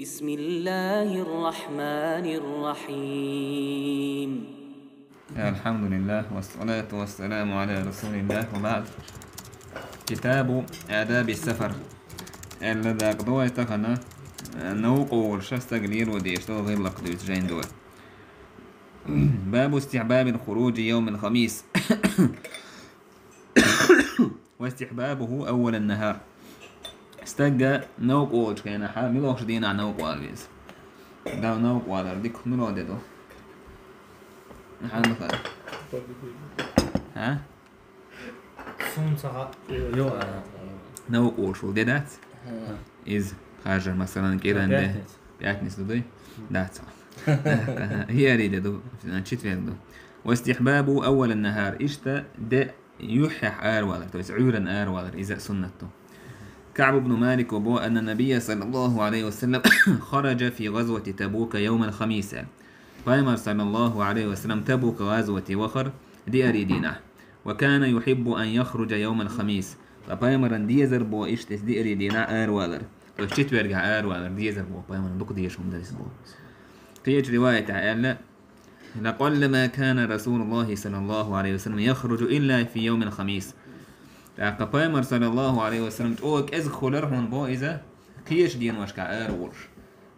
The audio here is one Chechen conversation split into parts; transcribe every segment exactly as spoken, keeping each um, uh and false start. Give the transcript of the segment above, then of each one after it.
بسم الله الرحمن الرحيم. الحمد لله والصلاة والسلام على رسول الله وبعد. كتاب آداب السفر. Аьлла дакъа ду вай тахана, новкъа волуш стаг лело дезаш долу гӀиллакх дуьйцу жайн ду вай. باب استحباب الخروج يوم الخميس. واستحبابه أول النهار. Стага новкъа волчу хенахьа, муьлхачу дийнахь новкъа вала веза? Дав новкъа валар дика муьлха де ду? Хьанна хаа? ХӀа? Сунца хьа-, йо, а. Новкъа волуш ву де дац? Иза, хажа, масалан, кӀиран де. Пятница. Пятница ду дуй? Дац. Яри де ду, четверг ду. واستحبابه أول النهار. Иштта де юьххьехь аравалар, то есть Ӏуьйранна аравалар, иза а суннат ду. КаӀб ибн Малик бо, أن النبي صلى الله عليه وسلم خرج في غزوة تبوك يوم الخميس. Пайхамар, саллаллаху алейхи ва саллям, Табук гӀазвате вахар диари дийнахь. وكان يحب أن يخرج يوم الخميس. Ткъа пайхамаран дезар бо иштта диари дийнахь аравалар. То есть четвергехь аравалар дезар бо, пайхамаран дукха дезаш хӀума дара иза бо. Кхечу риваятехь аьлла: لقلما كان رسول الله صلى الله عليه وسلم يخرج إلا في يوم الخميس. ТӀаккха пайхамар, саллаллаху алейхи ва саллям, чӀогӀа кӀезиг хуьлура хьуна бо иза кхечу деношкахь ара волуш.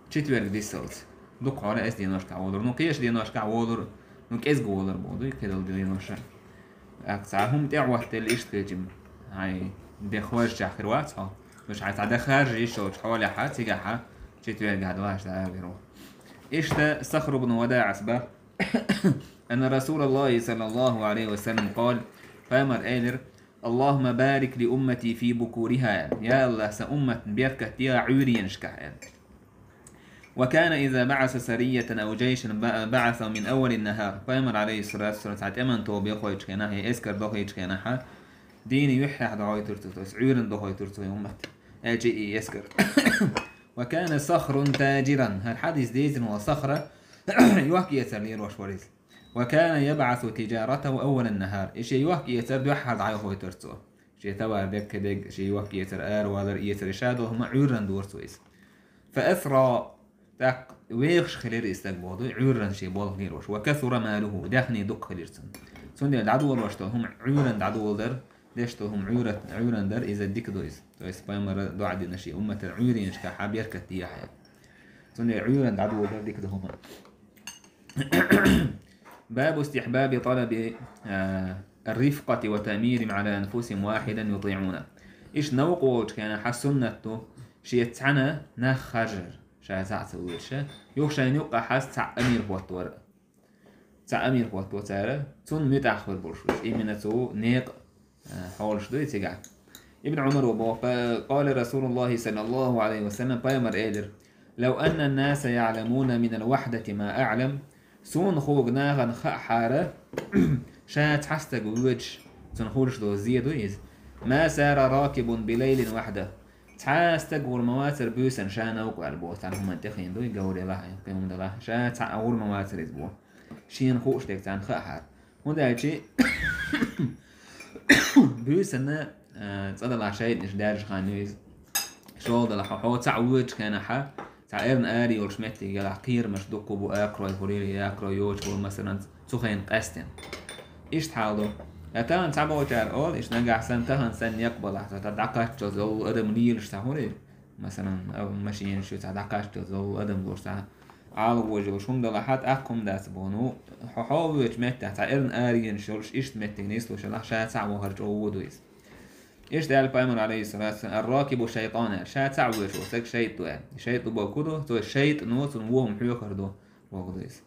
Четверг дисалц. Дукха хьора эс деношкахь волура. Ну, кхечу деношкахь волура. Ну, кӀезиг волура бо дуй, кхидолу деноша. ТӀаккха цхьа хӀума тӀехӀоттаелла иштта хилча, хьайн де хьожучехь хир вац хьо. Уьш хьайн цхьа де харжа йиш йолчу хьолехьа, цигахьа, четвергехь далаш дӀа а вир ву. Иштта Сахр ибн ВадаӀас баха: أن رسول الله صلى الله عليه وسلم قال, пайхамар элира: اللهم بارك لأمتي في بكورها. Я АллахӀ, сан умматна беркат де Ӏуьйренашкахь, аьлла. وكان إذا بعث سرية أو جيشا ب-، بعثه من أول النهار. Пайхамар, алейхиссалату вассалам, цхьа тӀеман тоба дохуьйтучу хенахь, я эскар дохуьйтучу хенахьа, дийна юьххьехь дохуьйтура цо, то есть Ӏуьйранна дохуьйтура цо и уммат. Аьлча и эскар. وكان صخر تاجرا. ХӀара хьадис дийцина волу Сахра йохк-эцар лелош вара иза. وكان يبعث تجارته أول النهار. И шен йохк-эцар дуьххьара дӀайохуьйтура цо. Шен товар дерг, кхидерг, шен йохк-эцар, аравалар, эцар, и ша долу хӀума Ӏуьйранна дора цо иза. فأثرى. ТӀаккха вехаш хилира и стаг боху дуй, Ӏуьйранна шен болх лелош. وكثر ماله. Даьхни дукха хилира цуьнан. Цундела дӀадолош долу хӀума Ӏуьйранна дӀадоладар, деш долу хӀума Ӏуьйрат-, Ӏуьйранна дар, иза дика ду иза. То есть пайхамара дуӀа дина шен умматана Ӏуьйренашкахьа беркат дехьа. Цундела Ӏуьйранна дӀадоладар дика ду хӀума. باب استحباب طلب، а, الرفقة وتأميرهم على أنفسهم واحدا يطيعونه. Иштта новкъа волчу хенахьа суннат ду, шеца цхьаьна нах харжар, ша цхьаъ ца воьдуш. Юха шайна юккъехь цхьаъ амир хӀоттавар. Цхьаъ амир хӀотто цара, цунна муьтӀахь хир болуш ву. Именно цу некъа, а, хьолаш ду и цигахь. Ибн Ӏумара боху, قال رسول الله صلى الله عليه وسلم, пайхамар элира: لو أن الناس يعلمون من الوحدة ما أعلم. Суна хууг нахана хаахьара, ша цхьа стаг воьдуш, цунна хуьлуш долу зе ду иза. ما سار راكب بليل وحده. Цхьа стаг вур ма вацара буьйсанна ша новкъа ваьлла боху, цхьана хӀуманна тӀехийна ду и, говралахь, кхин хӀума далахь. Ша цхьаъ вур ма вацара иза боху. Шена хууш дерг царна хаахьара. ХӀунда аьлча буьйсанна, а, цӀа далахь шайтӀанаш даьржа хан ю иза. ШолгӀа далахь, хьо цхьаъ воьдучу хенахьа, цхьа эрна ара йолуш меттиг ялахь, кхерамаш дуккха бу, акхарой хӀур ю, акхарой йоцуш бу, масалан, цу хенахь къаьстина. Иштта хьал ду. Ткъа тахана цхьаболчара олу, иштта нагахь санна, тахана санна некъ балахь, цхьа дӀакхаччалц йолу адам лелаш цхьа хӀур ю. Масалан, а, машинаш ю, цхьа дӀакхаччалц йолу адам луш цхьа ӀалагӀожалуш хӀума далахьа, тӀаккха хӀума дац боху. Ну, хьо, хьо воьдучу меттехь цхьа эрна ара йинаш йолуш, иштта меттиг нислуш ялахь, ша цхьаъ вахар чӀогӀа вон ду иза. Иштта аьлла пайхамар, алейхиссалату вассалам: الراكب شيطان, аьлла, ша цхьаъ воьдуш волу стаг шайтӀа ду, аьлла. И шайтӀа ду боху ду, цо шайтӀано цунна вон хьоьхур ду боху ду иза.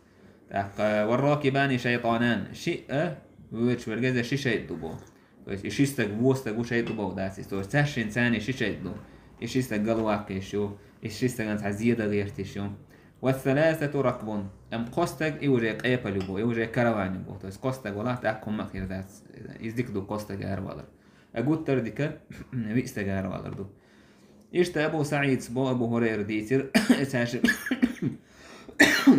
ТӀаккха: والراكبان شيطانان, шиъ а воьдуш верг иза ши шайтӀа ду боху. То есть и ши стаг, вон стаг ву шайтӀа ду боху дац иза. То есть цаьршинна царна ши шайтӀа ду. И ши стаг галваккха йиш ю, и ши стагана цхьа зе дан гӀерта йиш ю. والثلاثة ركب. Амма кхо стаг и уже къепал ю боху, и уже караван ю боху. То есть кхо стаг валахь, тӀаккха хӀумма а хир дац. Иза дика ду кхо стаг аравалар. А гуттар а дика виъ стаг аравалар ду. Иштта Абу СаӀида бо, Абу ХӀурайра дийцира, цаьрши-,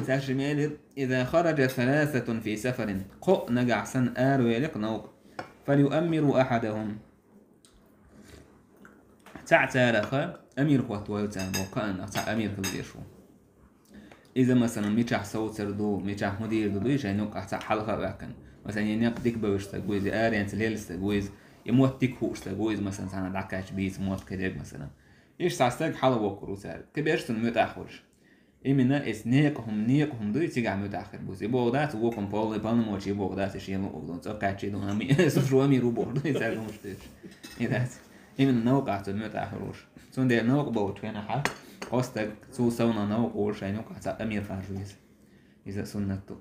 цаьршимма элира: إذا خرج ثلاثة في سفر, кхоъ нагахь санна аравелира новкъа, فليؤمروا أحدهم. Цхьаъ цараха амир хӀотта вайл царна боху кхааннах цхьа амир хила дезаш ву. Иза, масалан, мичахь совцар ду, мичахь хӀун дийр ду, дуй шайн юккъахь цхьаъ хьалха а ваьккхина. Масалан, я некъ дика бевзаш стаг ву иза, я аренца лелла стаг ву иза, я мотт дика хууш стаг ву иза, масалан, цхьана дӀакхаьчча бийца мотт кхидерг, масалан. Иштта цхьа стаг хьала воккхур ву цаьрга. Кхин берш цунна муьтӀахь хуьлуш. Именно эс некъа хӀума, некъа хӀума дуй, цигахь муьтӀахь хир бу. И боху дац, вокхун полный полномочий боху дац, и шен луъург ду, цӀа кхаьччий ду, ам-, со шу амир ву боху, и цаьрга хӀумаш тешаш. И дац. Именно новкъахь цу муьтӀахь хир вуш. Цундела новкъа болчу хенахьа, кхо стаг цул совнаха новкъа волуш, шайн юкъахь цхьа амир харжа веза. Иза суннат ду.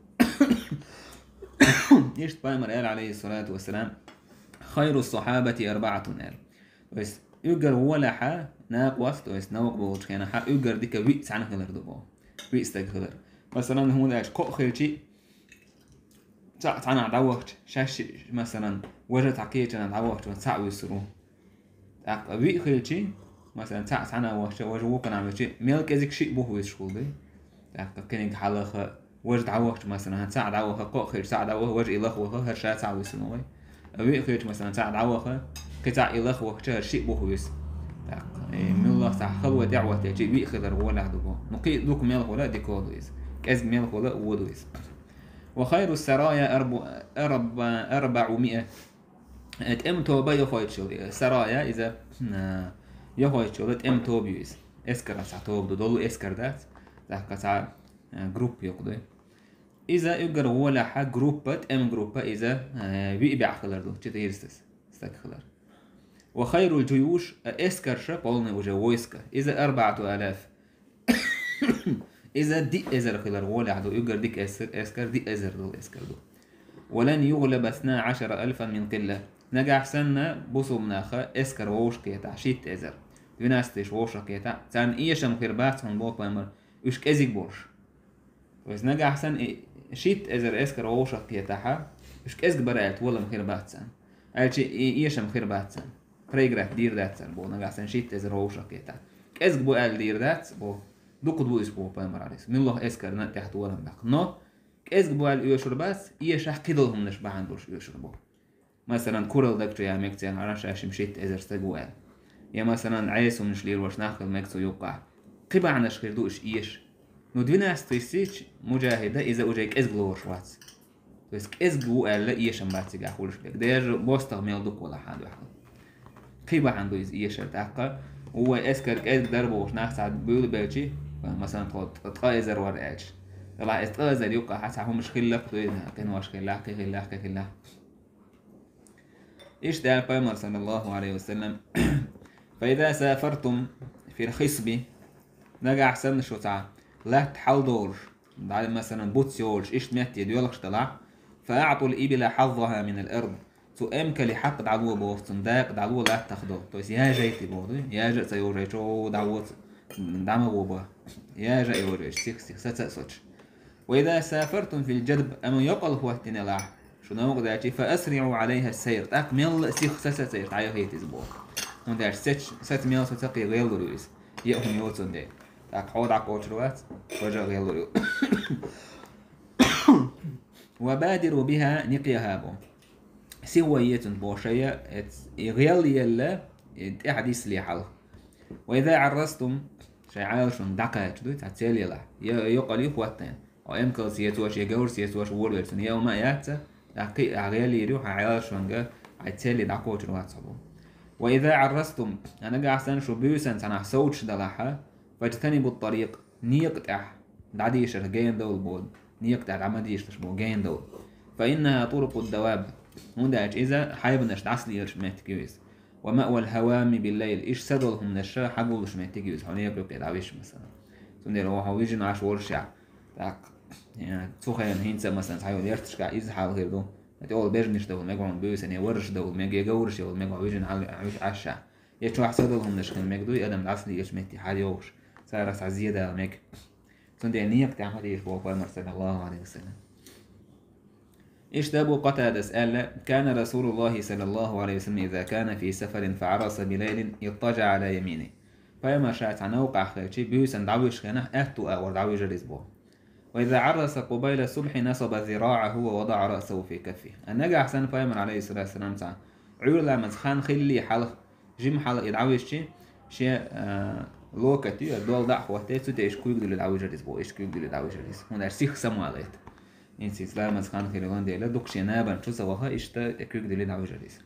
Иштта пайхамар аьлла, алейхиссалату вассалам: «Хайру сахьабати арбаатун», аьлла. То есть, уьггар гӀолехьа, накъост, то есть, новкъа болчу хенахьа, уьггар дика виъ цхьаьна хилар ду боху. Виъ стаг хилар. Масалан, хӀунда аьлча, кхоъ хилчи, цхьаъ цхьанахь дӀавахча, шаьш шиъ, масалан, важа цхьа кхечанахь дӀавахча, ван цхьаъ вуьсур ву. ТӀаккха виъ хилчи, масалан, цхьаъ цхьанахь вахча, важа вукханахь вахча, мел кӀезиг шиъ бух вуьсуш хул дуй. ТӀаккха кхиниг хьалаха, важа дӀавахча, масалан, цхьаъ дӀаваха, кхоъ хилча, цхьаъ дӀаваха, важа и лаха ваха, хӀара ша цхьаъ вуьсур ву вай. Виъ хилча, масалан, цхьаъ дӀаваха, кхин цхьаъ и лаха вахча, хӀара шиъ бух вуьсу. ТӀаккха, э, муьлхха цхьа халватехь а вахча, виъ хилар гӀолехь ду боху. Ну, кхин а дукха мел хуьла, дика ду иза. КӀезиг мел хуьла, вон ду иза. Ва хайру сарая арбу-, арба-, арбаъу миа. Э, тӀеман тоба йохуьйтуш йолу, э, сарая, иза, э, йохуьйтуш йолу тӀеман тоба ю иза. Эскаран цхьа тоба ду, долу эскар дац, тӀаккха цхьа, э, группа йоккха ду. Иза уьггар гӀолехьа группа, тӀеман группа, иза, э, виъ бӀе хилар ду, четыреста стаг хилар. Ва хайрул джуюш, э, эскарша, полный уже войска, иза арбаату алаф. Иза диъ эзар хилар гӀолехь ду, уьггар дика эс-, эскар диъ эзар долу эскар ду. «Ва лан югълаба сна ашара алфан мин къилла». Нагахь санна бусулбанаха эскар вовшахкхетахь шийтта эзар, двенадцать тысяч вовшахкхетахь, царна эшам хир бац хьуна боху пайхамар, уьш кӀезиг болуш. То есть нагахь санна и шийтта эзар эскар вовшахкхетахьа, уьш кӀезиг бара аьлла толам хир бац царна. Аьлча и эшам хир бац царна. Проиграть дийр дац царна боху, нагахь санна шийтта эзар вовшахкхетахь. КӀезиг бу аьлла дийр дац боху. Дукха ду иза боху пайхамар Ӏалайхи. Муьлхха эскарна тӀехь толам баьккха. Но кӀезиг бу аьлла оьшур бац, эшахь кхидолу хӀуманаш бахьана долуш оьшур бу. Масалан, куралла даг чу ян мега церан хьарам шаьшшимма шийтта эзар стаг ву аьлла. Я, масалан, Ӏеса хӀуманаш лелош нах хила мега цу юккъахь. Кхин бахьанаш хир ду уьш эша. Ну, двенадцать тысяч муджахида иза уже кӀезиг лоруш вац. То есть кӀезиг ву аьлла эшам бац цигахь хуьлуш берг. Даже бостагӀа мел дукха валахьа дуьхьал. Кхин бахьана ду иза эшар тӀаккха. Ву вай эскар кӀезиг дара бохуш нах цхьа буьйлабелчи, масалан, тхо ткъа эзар вара аьлча. Делахь иза ткъа эзар юккъахь цхьа хӀумаш хиллакх, дуй, къинош хиллакх, кхин хиллакх, кхин хиллакх. Иштта аьлла пайхамар, саллаллаху алейхи ва саллям: «Фа иза сафартум фил хисби». Нагахь санна шу цхьа латта хьалдолуш, дӀа, масалан, буц йолуш, иштта метте доьлхуш далахь, «фа аътул ибила хьаззаха минал ард». Цу эмкали хьакъ дӀало боху, цунна дакъа дӀало латтах долу. То есть яжайти боху, яжа а ца йожайчо, дӀавоцу, дӀа ма гӀо боху. Яжа а йожайчу, сих-сих, саца а соцуш. «Ва иза сафартум фил джадб», амма йокъал хӀоттинелахь, шу новкъа даьлчи, «фа асриъу алейха сайр». ТӀаккха мелла а сих саца а ца еш, дӀаяхийта иза боху. ХӀунда аьлча сац-, саца мел саца кхин гӀеллур ю иза. Е а хӀума йоцун де. ТӀаккха хьо дӀакхочур вац, важа а гӀеллур ю. «Ва бадиру биха никъяха», бу. Сихо ецунт боху шайя, эц-, и гӀел елла, и тӀаьхьа диссале хьалха. «Ва иза Ӏаррастум», шайн Ӏалашонга дӀакхача дуй, цхьа цел елахь. Я йокъал ю хӀоттайна. Хьо эмкалца ецош, я говрца ецош вор верг цунна, я хӀума а яц ца, тӀаккха кхин а гӀел йийр ю, хьайн Ӏалашонга, хьайн цели дӀакхочур вац хьо бу. «Ва иза Ӏаррастум», а нагахь санна шу буьйсан цхьанахь совцуш далахьа, «фаджтанибу тарикъ», некъа тӀехь дӀадийшар гена довла боху, некъа тӀехь дӀа ма дийшалаш боху, гена довла. «Фа иннаха турукъу даваб», хӀунда аьлча иза хьайбанаш дӀасалелаш меттиг ю иза. «Ва маъвал хӀавами биллайл», иштта са долу хӀуманаш хьагуллуш меттиг ю иза, хьо некъа юккъе дӀависча, масалан. Цундела хьо вижина Ӏаш волушехь, тӀаккха, э, цу хенахь хӀинца, масалан, цхьайолу ярташкахь иза хьал хир ду. ТӀехула бежанаш довла мега хьуна буьйсанна, я вараш довла мега, я говраш йовла мега хьо вижина Ӏаш, Ӏаш. Я чохь са долу хӀуманаш хила мега дуй, адам дӀасалелаш метте хьайогӀуш, царах цхьа зе дала мега. Цундела некъа тӀехь ма дийша боху пайхамар, саллаллаху алейхи ва саллям. Иштта Абу Къатадас аьлла: «Кана Расулуллахи саллаллаху алейхи ва саллям иза кана фи сафарин фа Ӏараса билайлин иттаджа Ӏала ямини». Пайхамар ша цхьа новкъахь хилчи, буьйсанна дӀавуьжучу хенахь, аьтту агӀор дӀавуьжура иза боху. «Ва иза Ӏараса къубайла субхьи насаба зираӀаху ва вадаӀа раъсаху фи каффи». А нагахь санна пайхамар, алейхиссалату вассалам, цхьа Ӏуьйра ламаз хан хиллий хьалха, жима хьалха и дӀавуьжучи, Шен, а, локоть ю, дола дӀа а хӀоттий, цу тӀа иштта куьг дуллий дӀавижар из боху, иштта куьг дуллий дӀавижар из. ХӀунда аьлча сиха самавалийта. ХӀинца иза ламаз хан хилла гӀан дела, дукха шен набан чу ца ваха, иштта тӀе куьг дуллий дӀавижар из.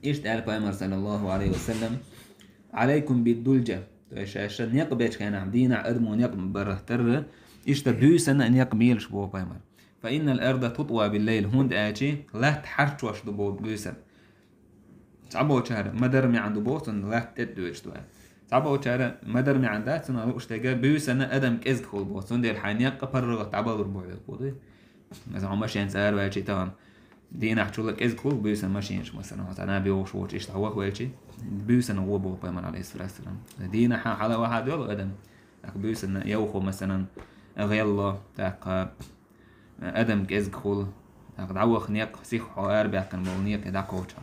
Иштта аьлла пайхамар, саллаллаху алейхи ва саллям: «Алейкум биддульджа». То есть, ша, ша некъ бечу хенахь, дийнахь адамо некъ барах тарра, иштта буьйсанна некъ мелаш боху пайхамар. «Фа иннал арда тутва биллайл», хӀунда аьлча латта хьарчош ду боху буьйсанна. Цхьаболчара ма-дарра маьӀна ду боху, цунна латта тӀе а доьдуш ду аьлла. Цхьаболчара ма-дарра маьӀна дац, цунах лууш дерг буьйсанна адам кӀезиг хуьлу боху, цундела хьайн некъ паргӀат дӀабалур бу хьоьга боху. Масала, хьо машенца араваьлча тахана, дийнахь чул а кӀезиг хуьлу буьйсанна машенаш, масала, хьо цхьана бегӀуш воцуш иштта хьо вахавелча, буьйсанна гӀо боху пайхамар, алейхиссалату вассалам. Дийнахь хьала ваха доьлу адам, тӀаккха буьйсанна йовхо, масала, гӀелло, тӀаккха адам кӀезиг хуьлу, тӀаккха дӀаваха некъ, сиха хьо арабаьккхина болу некъе дӀакхочу.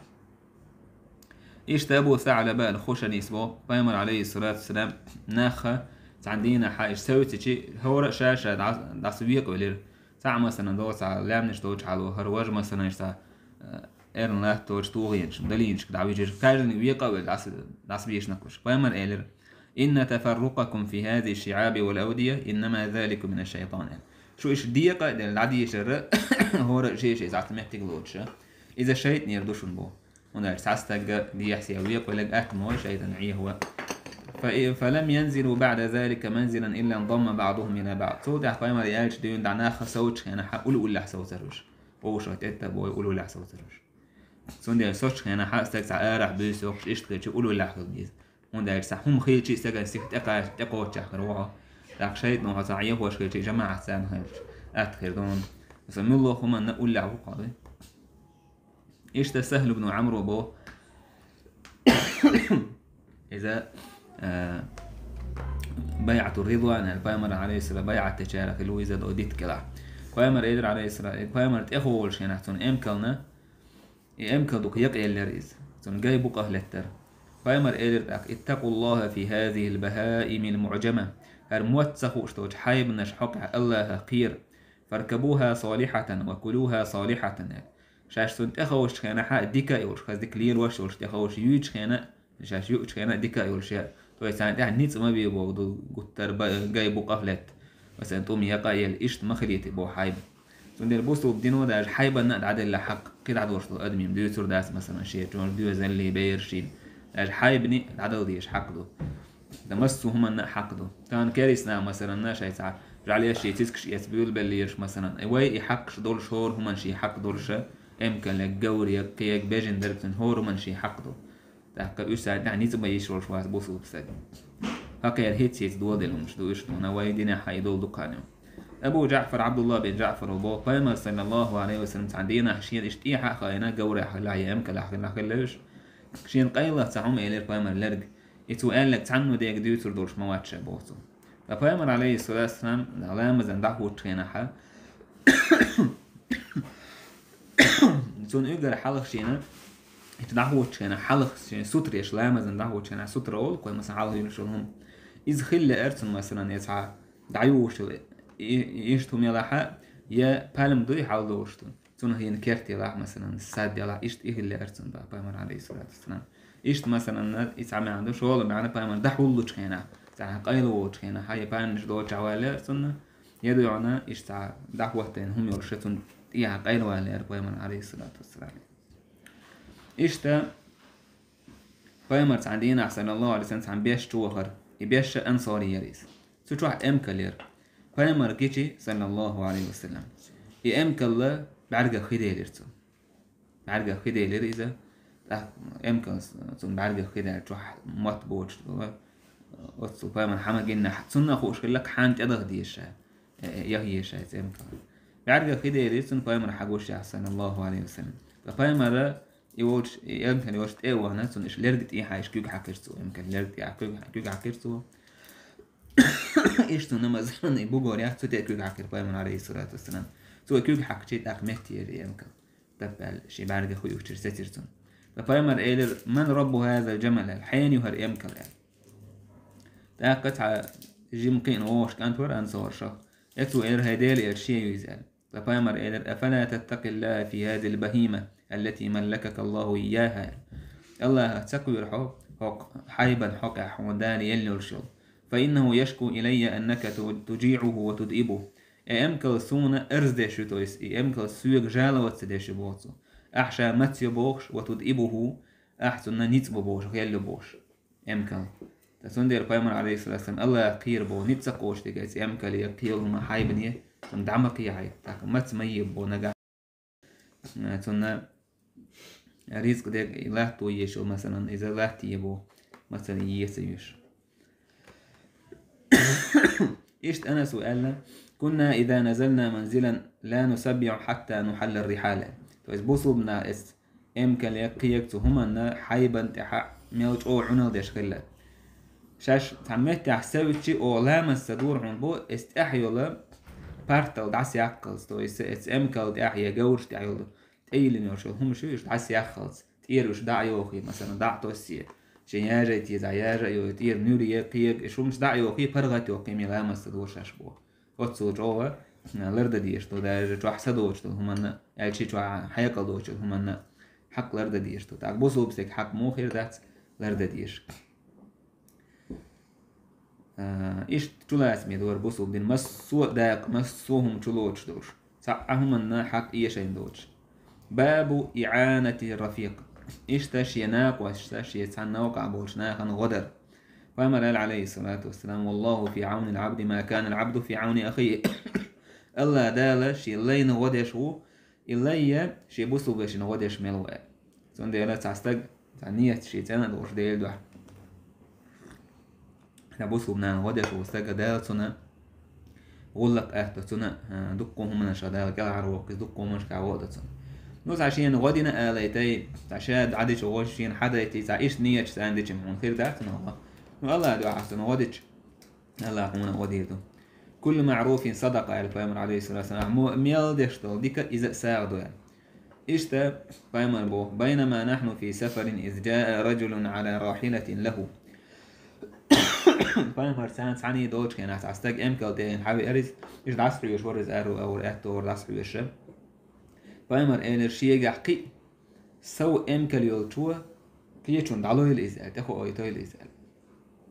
Иштта Абу СаӀлаба ал-Хушанис боху, пайхамар, алейхиссалату вассалам, нахха цхьана дийнахь хьаьжча совцичи, хӀора а ша-ша дӀа-, дӀасавекъавелира. Цхьаъ, масала, дола цхьа лаьмнаш долчу хьала вахара, важа, масала, иштта, э, эрна латта долчу тогӀенаш, далийнашка дӀавижира. Каждый векъа а велла, дӀас-, дӀасавешнакхуш. Пайхамар элира: «Инна тафаррукъакум фи хазихи шиӀаби вал авдия, иннама заликум мина шайтан». Шу иштта декъа а делла, дӀадешара, хӀора а шен-шен цхьацца меттиг лоцуша, иза шайтӀанера ду шуна боху. ХӀунда аьлча цхьа стагга дехьа-сехьа векъавелларг атта ма вай шайтӀан Ӏехаван. «Фа и-, фалам янзилу баӀда залика манзилан илла нзамма баӀдухум ила баӀд». Цул тӀаьхьа пайхамар яьллачу дуьйна дӀа нах совцучу хенахь уллохь совцара уьш. Вовшах тӀетта а бой уллохь совцара уьш. Цундела соцучу хенахь стаг цхьа арахь буьйса йоккхуш иштта хилча уллохь хила деза. ХӀунда аьлча цхьа хӀума хилча а стагана сиха тӀекхача, тӀекхоччехь хир ву хьо. ТӀаккха шайтӀано хьо цхьа Ӏехош хилча, жамаӀат царна хилча, атта хир ду хьуна. Масала, муьлхха хӀуманна уллохь ву-кх хьо, дуй? Иштта Сахьл ибн Ӏамр боху, иза, а, байӀату Ридван аьлла, пайхамар, алейхиссалам, байӀат дечарах хилла ву иза, до дитта кӀелахь. Пайхамар элира, алейхиссалам, пайхамар тӀехволуш хенахь цунна эмкална, и эмкал дукха якъаеллера иза. Цунна гай букъах леттара. Пайхамар элира тӀаккха: «Иттакъуллаха фи хазихил бахаимил муӀжама». ХӀара мотт ца хууш долчу хьайбанаш хьокъехь Аллахах кхера. «Фаркабуха салихатан ва кулуха салихатан», аьлла. Шаьш цунна тӀеховшучу хенахь а дика а йолуш, хаза дика лелош а йолуш тӀеховшуш, юьйчу хенахь а, шаьш юучу хенахь а дика а йолуш яа. То есть царна тӀехь ницкъ ма бе боху ду, гуттар а ба-, гай букъах летта. Масалан, тӀум якъа а елла, иштта ма хилийта боху хьайба. Цундела бусулба дино даже хьайбанна а дӀаделла хьакъ, кхидӀа долуш долу адамийн дуьйцур дац, масалан, шен чуьра доьзаллий, берашийн. Даже хьайбане а дӀадала дезаш хьакъ ду. Дан массо а хӀуманна а хьакъ ду. Тахана керист нах, масалан, шайн цхьа жӀаьлеш шен цицкаш эца буьйлабеллераш, масалан, и вай и хьакъаш долуш, хӀора хӀуманна шен хьакъ долуша, эмкалега, говрега, кхега, бежана дерг цуьнан хӀора хӀуманна шен хьакъ ду. ТӀаккха уьш царна тӀехь ницкъ бан йиш йолуш вац бусулба стаг. ХӀокхеран хӀиц-хӀиц доладелла хӀуманаш ду уьш, тхуна вай динехь хьан и долу дукха ханна. Абу ЖаӀфар Ӏабдулла бин ЖаӀфар боху, пайхамар, саллаллаху алейхи ва саллям, цхьана дийнахь шена иштта тӀехьа а хаийна, говрехь хилла я эмкалехь хилла хилла уьш. Шена къайлаха цхьа хӀума элира пайхамар лерг. И цо аьлларг цхьанна дерг дуьйцур долуш ма вац ша боху цо. Ткъа пайхамар, алейхиссалату вассалам, ламазан дӀахӀуттучу хенахьа, цунна уьгар хьалха шена, иштта дӀахӀуттучу хенахь хьалха шена сутра еш, ламазан дӀахӀуттучу хенахь сутра олу, кхой, масалан, хьалха йолуш йолу хӀума. Иза хилла аьлла цунна, масалан, я цхьа дӀаювуш йолу и-, и-, иштта хӀума елахь а, я пальма дуй хьалдолуш ду. Цунах йина керт елахь, масалан, сад елахь, иштта и хилла аьлла цунна боху пайхамар, алейхиссалату вассалам. Иштта, масалан, и цхьа маьӀна ду, шолгӀа маьӀна пайхамар дӀахӀуллучу хенахь, цхьа къайлаволучу хенахь, хьан я пальмаш долчохь валлера цунна, я дуьхьал иштта цхьа дӀахӀоттийна хӀума йолуш, цунна тӀехьа къайлаваллера пайхамар, алейхиссалату вассалам. Иштта, пайхамар цхьана дийнахь, саллаллаху алейхи ва саллям, цхьана беш чу вахара. И беш ансори яра иза. Цу чохь эмкал яра. Пайхамар гичи, саллаллаху алейхи ва саллям, и эмкалла бӀаьргах хи делира цунна. БӀаьргах хи делира иза. ТӀаккха эмкал цунна бӀаьргах хи даьлла чохь мотт боцуш долу. Оццул пайхамар хьан ма гиннахь, цунна а хууш хилла, хьанна тӀедахьа деза ша, э, э, яхьа еза ша иза эмкал. БӀаьргах хи делира цунна пайхамар хьан гуш яхь, саллаллаху алейхи ва саллям. Ткъа пайхамара и волчу, и эмкал йолчу тӀе а вахана, цунна иштта лерг тӀехьа иштта куьг хьаькхира цо, эмкал лерг тӀехьа куьг, куьг хьаькхира цо. Иштта цунна намазан и бугор яц, цу тӀе куьг хьаькхира пайхамар, алейхиссалату вассалам. Цо и куьг хьаькхчи, тӀаккха меттера и эмкал. Таппаьлла шен бӀаьргах хуьйхучуьра сецира цунна. Ткъа пайхамар элира: «Ман раббу хазал джамал?» аьлла. «Хьенан ю хӀара эмкал?» аьлла. ТӀаккха цхьа жима кхиъна вогӀуш кӀант вара ансоршах. Эцо элира: «ХӀай Дела, элира, шен ю иза», аьлла. Ткъа пайхамар элира: «Афала таттакъиллаха фи хазил бахима, аллати маллакака Аллаху ийяха?» аьлла. Аллахах ца кхоьру хьо, хӀокху хьайбан хьокъехь хьуна Дала елла йолуш йолу. فإنه يشكو إلي أنك تجيعه وتدئبه. И эмкал суна арз деш ю, то есть и эмкал соьга жаловаться деш ю боху цо. Ахьа ша маца йо бохуш, وتدئبه, ахьа цунна ницкъ бо бохуш, гӀелло бохуш. Эмкал. Ткъа цундела пайхамар, алейхиссалату вассалам, Аллахах кхера боху, ницкъ ца кхочу дика эца эмкале, кхел хӀума хьайбане, цунна дӀа ма кхехьа, тӀаккха маца ма е боху нагахь. Цунна ризкъ дерг латто еш йолу, масалан, иза латте боху, мацалла еца йоьш. Иштта Анасо аьлла: «كنا إذا نزلنا منزلا لا نسبح حتى نحل الرحال». То есть бусулба нах эс эмкале, кхега цу хӀуманна хьайбан тӀехьа мел чӀогӀа Ӏуналла деш хилла. Шаьш цхьана меттехь севччи оха ламаз ца дора хьуна бо, эс тӀехь йолу партал дӀасаяккхалц, то есть эс эмкал тӀехь я гавраш тӀехь йолу тӀейиллина йолуш йолу хӀумаш ю, уьш дӀасаяххалц, тӀера уьш дӀа а йохий, масалан, дӀа а тоссий, шен яжай тезахь, яжа а йохий, тӀера нуьри е кхега, уьш хӀумаш дӀа а йохий, паргӀат йохий, мел ламаз ца дора шаьш боху. Оццул чӀогӀа лардан дезаш ду, даже чохь са доцуш долу хӀуманна, аьлчи чохь хьекъал доцуш долу хӀуманна хьакъ лардан дезаш ду. ТӀаккха бусулба стеган хьакъ муха хир дац лардан дезаш. А, иштта чулацаме дора бусулба дин, массо а дакъа, массо а хӀума чулоцуш долуш. Цхьа а хӀуманна хьакъ эшайна доцуш. باب إعانة الرفيق. Иштта шен накъосташна, шен цхьана новкъахь болчу нахана гӀо дар. Пайхамар аьлла, алейхиссалату вассалам: «والله في عون العبد ما كان العبد في عون أخيه». Аллах Дала шен лайна гӀо деш ву, и лай шен бусулба вешина гӀо деш мел ву аьлла. Цундела цхьа стаг, цхьа ниет шен цӀена а долуш Делан дуьхьа. Сан бусулба нана гӀо деш волу стага Дала цунна гӀуллакх атто, цунна, а, дуккха хӀуманаш Дала кӀелхьарвоккху, иза дуккха хӀуманашкахь гӀо а до цунна. Ну, цхьа шена гӀо дина алай тай, цхьа ша дӀадича гӀо, шена хьадайти, цхьа иштта ниеташ царна дича хьуна хир дац цунна гӀо. Ну, Аллах дуьхьа цунна гӀо дича, Аллах хьуна гӀо дийр ду. «كل معروف صدقة», аьлла пайхамар, алейхиссалату вассалам, мо-, мел деш долу дика иза а сагӀа ду аьлла. Иштта пайхамар боху: «بينما نحن في سفر إذ جاء رجل على راحلة له». Пайхамар цхьана цхьаьний долчу хенахь цхьа стаг эмкал тӀе хьавеара иза, иза дӀасахьоьжуш вара иза аьрру агӀор аьтто вара дӀасахьоьжуш. Пайхамар элира шегахь кхин а сов эмкал йолчо кхечунна дӀалойла иза аьлла, тӀе хоуьйтойла иза аьлла.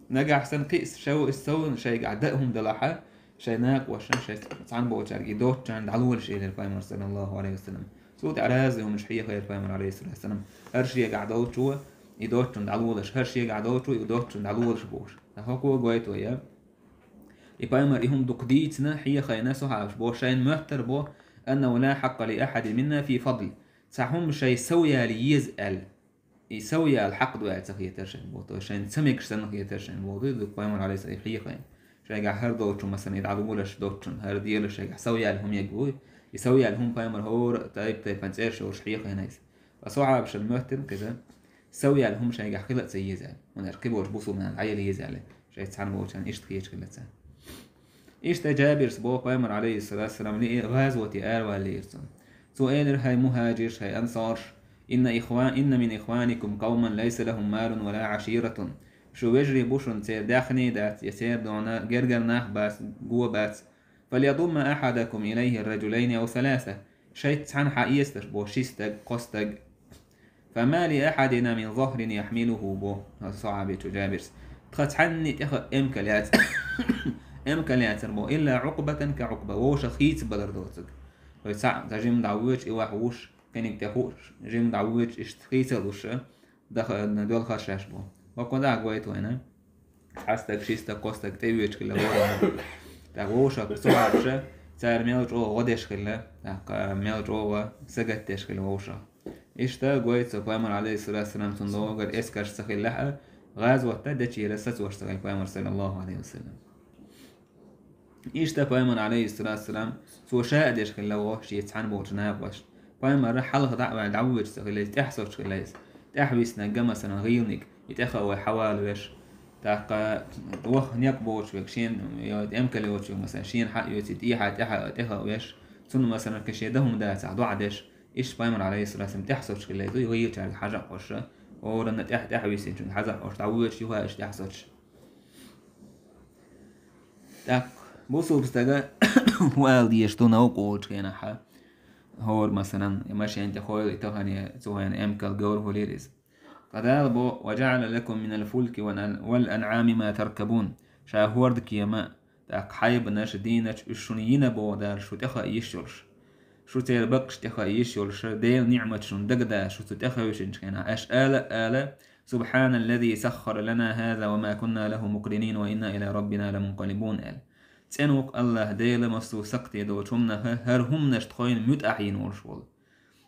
Нагахь санна кхин а шо-, сов шайгахь даа хӀума далахьа, шайн накъошна, шайн цхьаьна болчаьрга и доцучарна дӀалолаш элира пайхамар, саллаллаху алейхи ва саллям. Цул тӀаьхьа разный хӀуманаш хьехайра пайхамар, алейхиссалату вассалам. ХӀара шегахь долчо и доцучунна дӀалолаш, хӀара шегахь долчо и доцучунна дӀалолаш бохуш. ХӀокхо гойту вай, я? И пайхамар и хӀума дукха дийцина, хьехайна сохьабаш бо, шайна моьттар бо: «أنه لا حق لأحد منا في فضل». Цхьа хӀума шайн сов яла еза аьлла. И сов яла хьакъ ду аьлла ца хетара шайна боху, то шайна ца мегаш санна хетара шайна боху, ду, ду, пайхамар, алейхиссалам, и хьехайна. Шайгахь хӀара долчу, масалан, и дӀалулаш доцучунна, хӀара делаш шайгахь сов яла хӀума егга вуй, и сов яла хӀума пайхамар хӀора тайп-тайпана цӀераш йолуш хьехайна иза. Ткъа сохьабашна моьттина кхиза, сов яла хӀума шайгахь хила а ца еза аьлла. ХӀунда аьлча кхиболчу бусулба нана дӀаяла еза аьлла, шайца цхьаьна болчарна иштта хеташ хилла царна. Иштта Джабирс боху, пайхамар, алейхиссалату вассалам, лиъ-, гӀазоте араваллера цунна. Цо элира: «ХӀай мухӀаджирш, хӀай ансарш, إن إخوان، إن من إخوانكم قوما ليس لهم مال ولا عشيرة». Шу вежарий бу шуна, церан даьхни дац, я церан дона гергара нах бац, го бац. «فليضم أحدكم إليه رجلين أو ثلاثة». Шайца цхьаьна хьаэцалаш бо ши стаг, кхо стаг. «فما لأحدنا من ظهر يحمله», бо сохьабичо Джабирс. Тхан цхьанний тӀехь эмкал яц-, эмкал яцара бо, «إلا عقبة كعقبة», вовшах хийцабалар доцург. Вай цхьаъ, цхьа жима дӀавоьдуш, и ваха вуш, кхиниг тӀе хууш, жима дӀавоьдуш, иштта хийцалуш, даха доьлхар шаьш бо. Ваккха дӀа гойту вайна. Цхьа стаг, ши стаг, кхо стаг тӀевоьдуш хилла вовшах. ТӀаккха вовшах сохьабаша, цара мел чӀогӀа гӀо деш хилла, тӀаккха мел чӀогӀа сагатдеш хилла вовшах. Иштта гойту цо пайхамар, алейхиссалату вассалам, цунна догара эскарш ца хиллехь а, гӀазот дечера сацош ца хилла пайхамар, саллаллаху алейхи ва саллям. Иштта пайхамар, алейхиссалату вассалам, цо ша а деш хилла гӀо шеца цхьаьна болчу накъошна. Пайхамар хьалха дӀа а ваьлла, дӀавоьдуш ца хилла иза, тӀаьхьа соцуш хилла иза. ТӀаьхьависнарг, масалан, гӀийланиг, и тӀехаа вай хьавалавеш. ТӀаккха ваха некъ боцуш верг, шена, я эмкал йоцуш верг, масалан, шена хьаоьций, тӀехьа, тӀехьа, тӀехаа веш. Цунна, масалан, кхин шен дан хӀума дацахь, доӀа деш. Иштта пайхамар, алейхиссалату вассалам, тӀаьхьа соцуш хилла иза, гӀийла чаьрга хьажа а Ӏош, хӀоранна тӀаьхьа, тӀаьхьависинчунга хьажа а Ӏош, дӀавоьдуш юха иштта тӀаьхьа соцуш. ТӀаккха бусулба стага хӀун ала дезаш ду новкъа волчу хенахь? ХӀора, масалан, и машен тӀе хойла, и тахана, цу хенахь эмкал говр хӀулийра иза. Ткъа Дала бо: «وجعل لكم من الفلك والأنعام ما تركبون». Ша хӀордкема, тӀаккха хьайбанаш, дийнача уьш шуна йина бо Дала, шу тӀеха йиш йолуш. Шу церан баккъаш тӀеха йиш йолуш, Делан ниӀмат шуна дагадала, шу цу тӀехевшинчу хенахь, аша ала а ала: «سبحان الذي سخر لنا هذا وما كنا له مقرنين وإنا إلى ربنا لمنقلبون», – аьлла. ЦӀена ву-кх АллахӀ Дела, массо а сакхте долчу хӀуманах, хӀара хӀуманаш тхойна муьтӀахь йина волуш волу.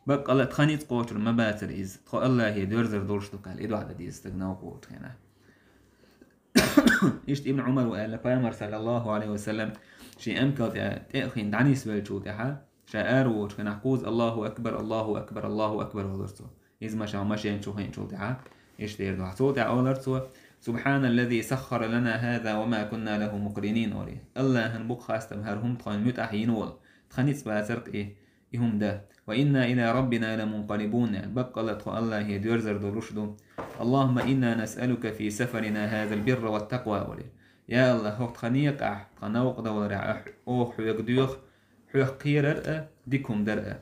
Баккъала тхан ницкъ кхочур ма бацара иза, тхо АллахӀе доьрзар долуш ду-кх аьлла, и дуьхьа дан деза стаг новкъа волчу хенахь. Иштта Ибн Ӏумара аьлла, Пайхамар, саллаллаху Ӏалайхи ва саллам, шен эмкал тӀе тӀе а хиъна дӀанисвеллачул тӀаьхьа, ша ара волчу хенахь кхузза: «Аллаху акбар, Аллаху акбар, Аллаху акбар», – олура цо. Иза машен, машен чу хиъначул тӀаьхьа, иштта эр дуьхьа. Цул тӀаьхьа олура цо: «سبحان الذي سخر لنا هذا وما كنا له مقرنين», – олий. АллахӀан бу-кх хастам хӀара хӀума тхойна муьтӀахь йина волу, тхан ницкъ бацара-кх и, и хӀума дан. «وإنا إلى ربنا لمنقلبون», – аьлла. Баккъала тхо АллахӀе доьрзар долуш ду. «اللهم إنا نسألك في سفرنا هذا البر والتقوى», – олий. Я АллахӀ, хӀокху тхан некъахь, тхан новкъа довларехь, оха хьоьга доьху хьох кхерар а, дика хӀума дар а.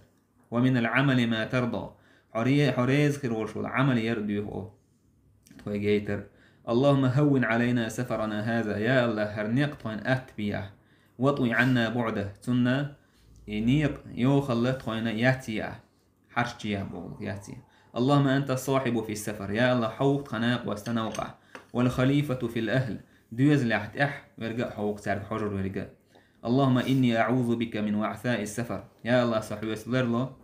«ومن العمل ما ترضى». Хьо ре-, хьо реза хир волуш волу Ӏамал яр а доьху оха. Тхоьга яйтар. «اللهم هون علينا سفرنا هذا». Я АллахӀ, хӀара некъ тхойна атта бехьа. «واطو عنا بعده». Цунна и некъ йохалла тхойна яц яхьа. Хьарчча яхьа боху, яц яхьа. «اللهم أنت الصاحب في السفر». Я АллахӀ, хьо ву-кх тхан накъост новкъахь. «والخليفة في الأهل». Доьзалехь тӀехь верг а хьо ву-кх, цаьрга хьожур верг а. «اللهم إني أعوذ بك من وعثاء السفر». Я АллахӀ, со хьоьца ларло,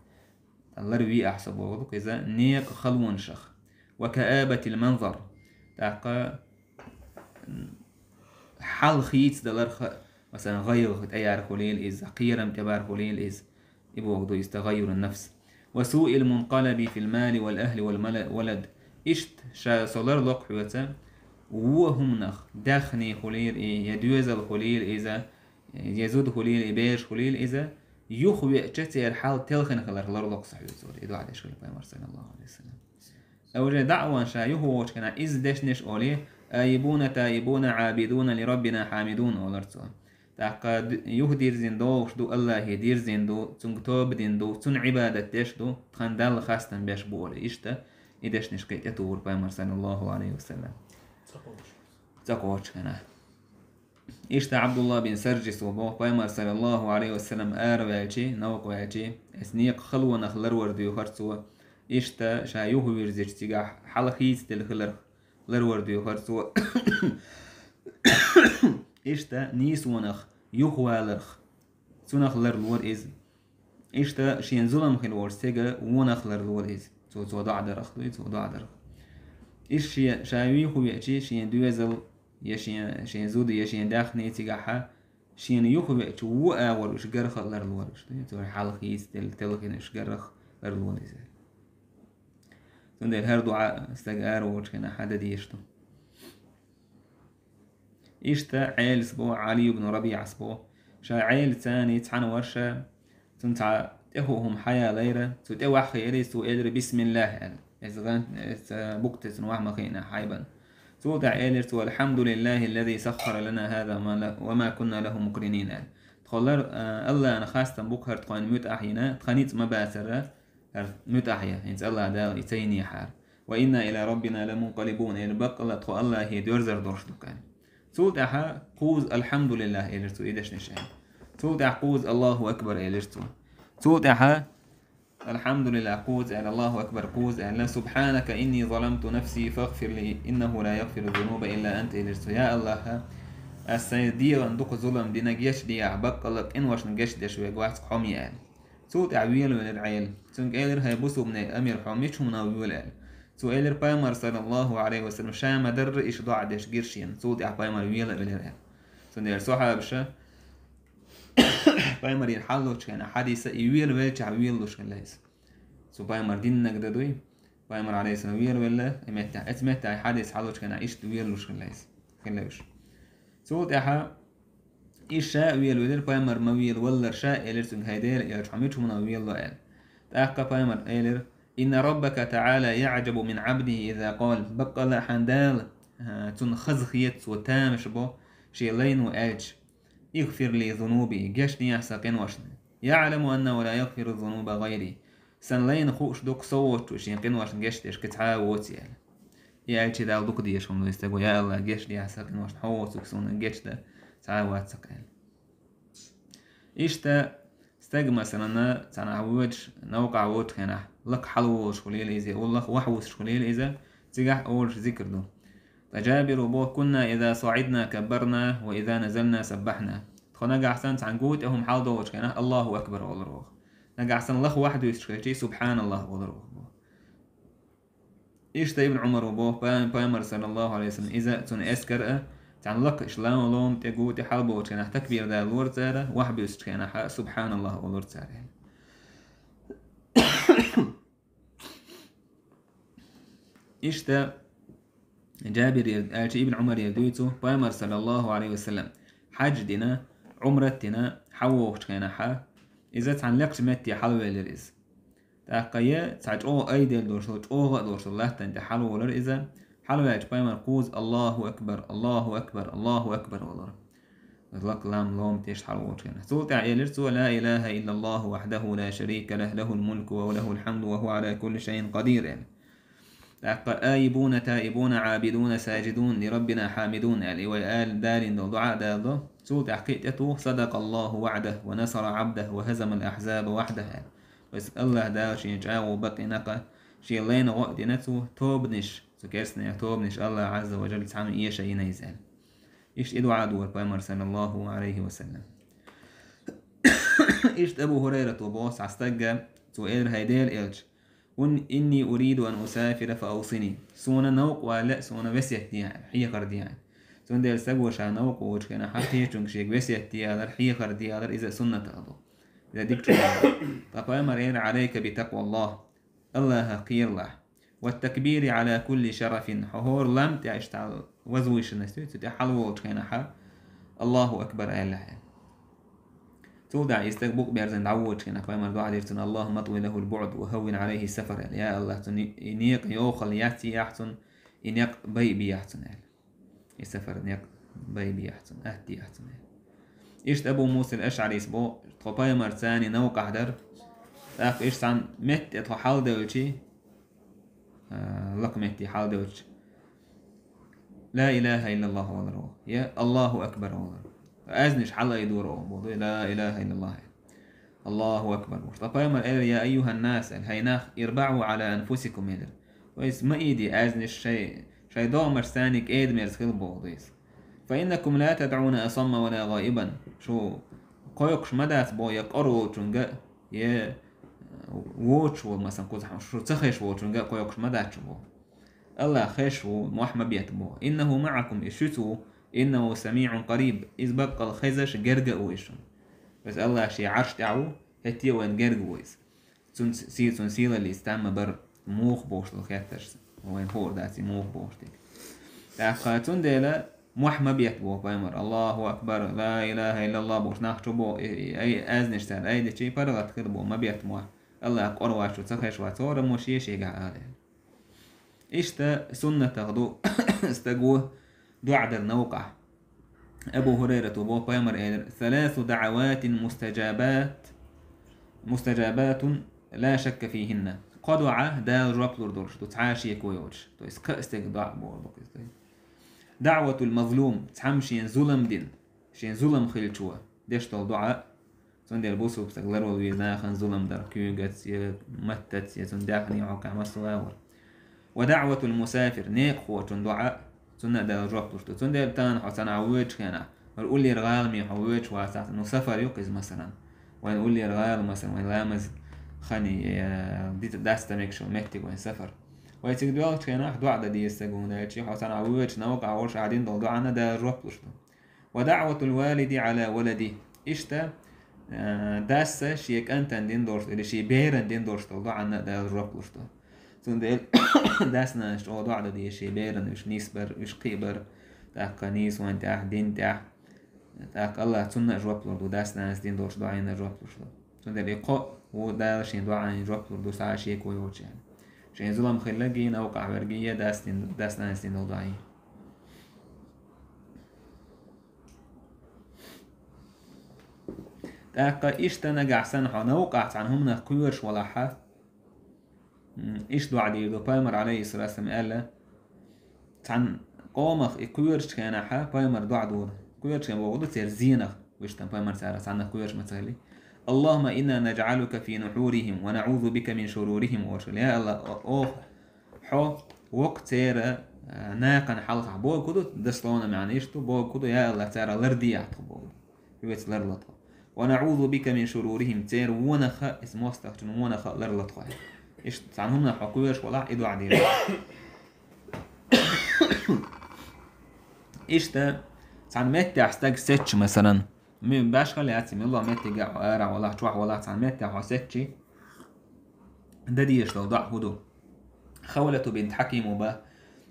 ларве ахь со боху-кх иза, некъан халонашах. «وكآبة المنظر». ТӀаккха хьал хийцадаларх, масалан, гӀайгӀа тӀеяр хуьлийла иза, кхерам тӀебар хуьлийла иза. И боху ду иза, тагӀаййурун нафс. «وسوء المنقلب في المال والأهل والمل-، والولد». Иштта ша со ларло-кх хьоьца, вон хӀуманах, даьхни хуьлийла и, я доьзал хуьлийла иза, я зуда хуьлийла и, бераш хуьлийла иза, юхавеача церан хьал телхина хиларх ларло-кх со хьоьца, олий, и дуьхьа деш хилла Пайхамар, саллаллаху Ӏалайхи ва саллам. Уже дӀа а ван ша юхавоьдучу хенахь изза дешнаш олий: «آيبون تائبون عابدون لربنا حامدون», – олура цо. ТӀаккха д-, юхадирзина догӀуш ду, АллахӀе дирзина ду, Цуьнга тоба дина ду, Цунна Ӏибадат деш ду, тхан Далла хастам беш бу, олий. Иштта и дешнаш кхин а тӀетухура Пайхамар, саллаллаху Ӏалайхи ва саллам. ЦӀа кхочуш. ЦӀа кхочуш хенахь. Иштта Ӏабдулла бин Саржис ву боху, Пайхамар, саллаллаху Ӏалайхи ва саллам, араваьлчи, новкъа ваьлчи, эс некъан халонах ларвар доьхура цо. Иштта ша юхавирзича цигахь хьал хийцаделла хиларх ларвар доьхура цо. Иштта нийсонах юхаваларх, цунах ларлора иза. Иштта шена зулам хилла волчу стеган вонах ларлора иза. Цо, цо доӀа дарах дуй, цо доӀа дарах. Иштта шен, ша юхавеачи, шен доьзал, я шен, шен зуда, я шен даьхни цигахьа, шена юхавеача вон агӀор уьш гарха а ларлора уьш дуй. Цо хьал хийцаделла, телхина уьш гарах а ларлора иза. Цундела хӀара доӀа стаг ара волчу хенахь дан дезаш ду. Иштта Ӏелас боху, Ӏали ибн РабиӀас боху, ша Ӏелаца цхьана вара ша, цунна цхьа тӀехула хӀума хьаялайра, цу тӀе ваьххиира иза, цо элира: «Бисмиллахь», – аьлла. Иза гӀан-, иза букъ тесна ваьхьа ма хиъна хьайбан. Цул тӀаьхьа элира цо: «الحمد لله الذي سخر لنا هذا وما ل-، وما كنا له مقرنين», – аьлла. Тхо лар-, а, АллахӀана хастам бу-кх хӀара тхойна муьтӀахь йина, тхан ницкъ ма бацара, хӀара муьтӀахь я, хӀинца АллахӀ Дала и ца йинехьара. «وإنا إلى ربنا لمنقلبون», – элира, баккъала тхо АллахӀе доьрзар долуш ду-кх аьлла. Цул тӀаьхьа кхузза «Алхьамдулиллахь» элира цо и дешнаш аьлла. Цул тӀаьхьа кхузза «Аллаху акбар» элира цо. Цул тӀаьхьа «Алхьамдулиллахь» кхузза аьлла, «Аллаху акбар» кхузза аьлла, «سبحانك إني ظلمت نفسي فاغفر لي إنه لا يغفر الذنوب إلا أنت» элира цо. Я АллахӀ, ас сайн дегӀана дукха зулам дина, гечдехьа, баккъала къиношна гечдеш верг вац-кх хьо ма ву аьлла. Цул тӀаьхьа велавелира Ӏела. Цуьнга элира: «ХӀай бусалбанийн амир, хьо мича хӀуманах воьлу?» – аьлла. Цо элира, Пайхамар, саллаллаху Ӏалайхи ва саллам, ша ма-дарра иштта доӀа деш гира шена. Цул тӀаьхьа Пайхамар велавелира аьлла. Цундела сахьабаша Пайхамарера хьаллучу хенахь хьадиса и велавелчахь велалуш хилла иза. Цу Пайхамар диннарг дан дуй. Пайхамар, Ӏалайхиссалам, велавелла, и меттехь, эцу меттехь хьадис хьаллучу хенахь иштта велалуш хилла иза. Хилла уьш. Цул тӀаьхьа Иза ша а велавелира, Пайхамар ма велаваллара, ша а элира цуьнга: «ХӀай Делан элча, хьо мича хӀуманах велало?» – аьлла. ТӀаккха Пайхамар элира: «إن ربك تعالى يعجب من عبده إذا قال». Баккъалла а хьан Дала, а, цунна хазахета, цо тамаш бо шен лайно аьлча: «اغفر لي ذنوبي», гечдехьа сан къиношна. «يعلم أنه لا يغفر الذنوب غيري». Сан лайна хууш ду-кх со воцчу шен къиношна гечдеш кхин цхьа а воций аьлла. И аьлча Дала дукха дезаш хӀума ду и стага: «Я АллахӀ, гечдехьа са къиношта, хьо воцург суна гечдан цхьа а вац сан», аьлла. Иштта стаг, масалан, цхьанхьа воьдуш, новкъахь воцучу хенахь, лакха хьалаволуш хуьлийла иза, я лакха вахьа вуссуш хуьлийла иза, цигахь олуш зикр ду. Ткъа Джабира боху: «كنا إذا صعدنا كبرنا وإذا نزلنا سبحنا». Тхо нагахь санна цхьана гуй тӀе хӀума хьаладолучу хенахь Аллаху акбар олура оха. Нагахь санна лаха вахьа дуьйцуш хилчий Субханаллах олура оха боху. Иштта Ибн Ӏумара боху, пай-, пайхамар, саллаллаху Ӏалайхи ва саллам, иза, цуьнан эскар а, цхьана лакха иштта лам-, лома тӀе гуй тӀе хьалаболучу хенахь такбир далора цара, вахьа буьссучу хенахь Субханаллах олура цара. Иштта Джабирера, аьлча Ибн Ӏумарера дуьйцу, пайхамар, саллаллаху Ӏалайхи ва саллам, хьаьж дина, Ӏумрат дина, хьавогӀучу хенахь, иза цхьана лекхачу метте хьалавелира иза. ТӀаккха я цхьа чӀогӀа айделла долуш долу, чӀогӀа а долуш долу латтана тӀе хьалаволура иза, хьалаваьлча пайхамар кхузза: «Аллаху акбар, Аллаху акбар, Аллаху акбар», олура. Лакха лам-, лома тӀе иштта хьалаволучу хенахь. Цул тӀаьхьа элира цо: «لا إله إلا الله وحده لا شريك له، له الملك وله الحمد وهو على كل شيء قدير», аьлла. ТӀаккха: «آيبون تائبون عابدون ساجدون لربنا حامدون», аьлла, и вай ала далийна долу дуӀа а даладо. Цул тӀаьхьа кхин а тӀетуху: «صدق الله وعده ونصر عبده وهزم الأحزاب وحده», аьлла. Вайса АллахӀ Дала шен чӀагӀо бакъйина-кх, шен лайна гӀо а дина цо, тобанаш, цу керстанех тобанаш АллахӀ Ӏазза ва Жалла цхьаьна эша йина иза аьлла. Иштта и дуӀа дора пайхамар, саллаллаху Ӏалайхи ва саллам. Иштта Абу ХӀурайрата боху цхьа стагга, цо элира: «ХӀай Делан элча, ун-, إني أريد أن أسافر فأوصني». Суна новкъа вала лаьа, суна весет де аьлла, хьехар де аьлла. Цундела стага ша новкъа волчу хенахь, хьан кхечуьнга шега весет де алар, хьехар де алар, иза суннатах ду. Иза дика чу вала. Ткъа пайхамар элира: «عليك بتقوى الله». АллахӀах кхералахь. «والتكبير على كل شرف». Хьо хӀора лам тӀе иштта возвышенность ю, цу тӀе хьалаволучу хенахь, «Аллаху акбар» аьллахь. Цул тӀаьхьа и стаг букъ берзина дӀавоьдучу хенахь, пайхамар дуӀа дира цунна: «اللهم اطو له البعد وهون عليه السفر», аьлла. Я АллахӀ, цунна и, и некъан йохалла яц яхь цунна, и некъ байбехь цунна аьлла. И сафар некъ байбехь цунна, атта дехь цунна. Иштта Абу Муса ал-АшӀарис боху, тхо пайхамарца цхьаьна новкъахь дара. ТӀаккха иштта цхьана метте тхо хьалдевлчий, а, лакха метте хьалдевлча, «Ла илаха иллаллах» олура оха, я «Аллаху акбар» олура. Аьзнаш хьалаайдора оха боху, «Ла илаха иллаллах». «Аллаху акбар» бохуш. Ткъа пайхамар элира: «يا أيها الناس», аьлла, «хӀай нах, اربعوا على أنفسكم», элира. То есть ма ийде аьзнаш шай, шай догӀмашца цхьаьна кӀеда-мерза хила боху иза. «فإنكم لا تدعون أصم ولا غائبا». Шу кхойкхуш ма дац боху я кӀора волчуьнга, я воцуш волу, масалан, кхузахь шу ца хезаш волчуьнга кхойкхуш ма дац шу боху. АллахӀ хезаш ву, мохь ма бетта боху. «إنه معكم», иза шуьца ву, «إنه سميع قريب», иза баккъалла хезаш, герга а ву иза шуна. Иза АллахӀ шен Ӏарш тӀехь ву, хӀетте а вайна герга ву иза. Цунна с-, сий-, цунна сийлаллица там ма бара, муха бохуш долу хеттарш, вайна хуур дац и муха бохуш дерг. ТӀаккха цундела мохь ма бетта боху пайхамар: «Аллаху акбар, ла илаха иллаллах» бохуш нах чу боху, и, и, ай, аьзнаш цара айдичий паргӀат хир боху, ма бетта мохь. АллахӀ кӀора вац, шу ца хезаш вац, хӀора мо шен-шегахь ала. Иштта суннатах ду стаго доӀа дар новкъахь. Абу ХӀурайрата боху, пайхамар элира: «ثلاث دعوات مستجابات، مستجابات لا شك فيهن». Кхо доӀа Дала жоп лур долуш ду, цхьа а шеко йоцуш. То есть кхаа стеган доӀа боху иза. «دعوة المظلوم», цхьамма шена зулам дина, шена зулам хилчо деш долу доӀа. Цундела бусулба стаг ларвала веза нахана зулам дар, куьйгаца я маттаца, я цунна даьхни хьокхахь массо а агӀор. «ودعوة المسافر», некъахочун доӀа, цунна а Дала жоп луш ду. Цундела тахана хьо цхьанхьа воьдучу хенахь, вара уллера гӀаламе хьо воьдуш вацахь, ну, сафар ю-кх иза, масалан. Вайн уллера гӀала, масалан, вайн ламаз хани, я дита даста мегаш йолу меттиг вайн сафар. Вай цига доьлхучу хенахь доӀа дан деза стага, хӀунда аьлча хьо цхьанхьа воьдучу новкъахь волуш ахь дина долу доӀана Дала жоп луш ду. «ودعوة الوالد على ولده». Иштта, а, дас шен кӀантана дина долуш, или шен берана дина долуш долу доӀана а Дала жоп луш ду. Цундела дас-нанас чӀогӀа доӀа дан деза шен берана, уьш нисбар, уьш кхиабар, тӀаккха нийсонан тӀехь, дин тӀехь. ТӀаккха АллахӀ цунна а жоп лур ду, дас-нанас дина долуш доӀина а жоп луш ду. Цундела и кхо ву Дала шен доӀанийн жоп лур ду, цхьа а шеко йоцуш аьлла. Шен зулам хилларгий, новкъахь верг а, дас дин, дас-нанас дина долу доӀа. ТӀаккха иштта нагахь санна хьо новкъахь цхьана хӀуманах кхоьруш валахьа, м, иштта доӀа дийр ду. Пайхамар, алейхиссалату вассалам, аьлла: Цхьана къомах и кхоьручу хенахь пайхамар доӀа дора. Кхоьручу хенахь бохург ду церан зенах, вуьш тан пайхамар цара цхьаннах кхоьруш ма ца хили. اللهم إنا نجعلك في نحورهم ونعوذ بك من شرورهم олуш хили. Я АллахӀ, о-, оха хьо воккху церан, а, накхан хьалхахь бохург ду, дословно маьӀна иштта бохург ду, я АллахӀ, цара лардехьа тхо бохург ду. Хьоьца ларло тхо. ونعوذ بك من شرورهم, церан вонах а, иза мостагӀчун вонах а ларло тхо. Иштта цхьана хӀуманах хьо кхоьруш валахь, и доӀа дийр. Иштта цхьана меттехь стаг сецча, масалан, ми-, башхал яц, мила меттиг а хьо арахь валахь, чохь валахь, цхьана меттехь хьо сецчи, дан дезаш долу доӀа хӀун ду? Хавлату бинт Хьаким боху: